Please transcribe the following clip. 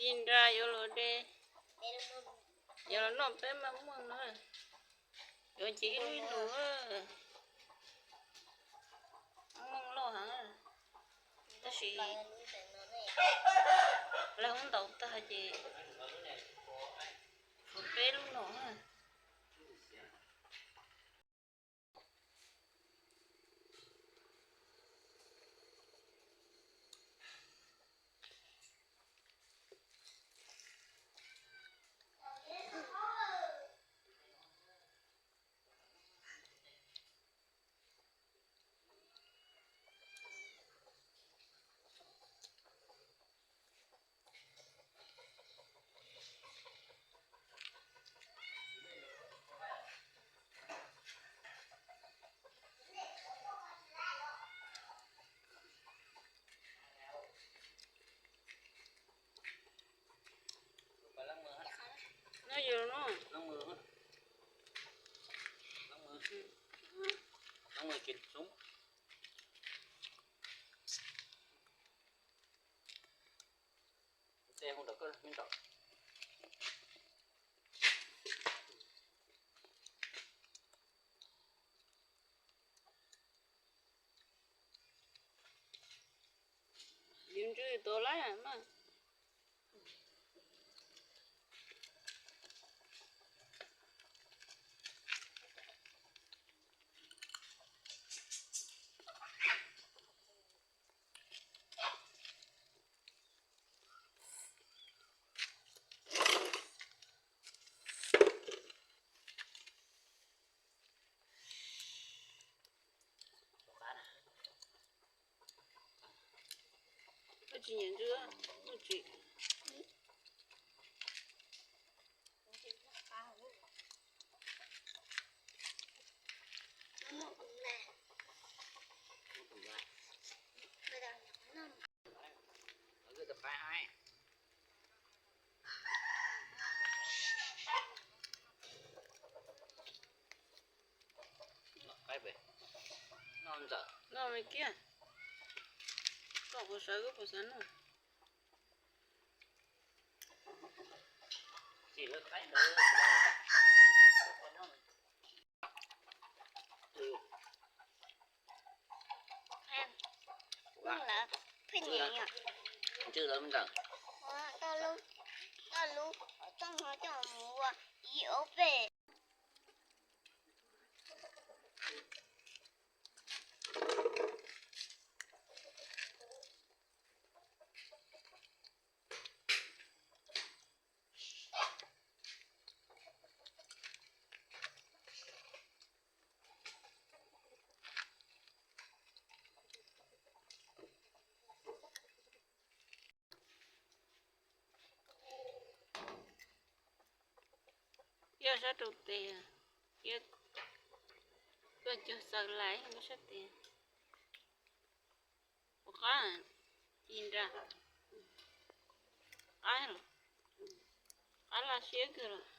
Ci nra yuav luag de, yuav los noj peb maj muag no. Yuav ces ib lub ib lus, muag loj heev. Tab sis lawv hub ntaus tag ces tshuav peb lub no. No yog no. Yus ntsw tau lawm mas. Koj tsis nyiam ntsw, koj tsis. No kiag, koj puas xav, koj puas xav noj? Ntsw lawm me ntawd. Koj lub, koj lub txooj ho coj mus ua ib ob peb. Yog sab rau tes, yog koj cog xaws lais sab tes. Puas qab? Ci nra. Qab los, qab laj siab kawg los.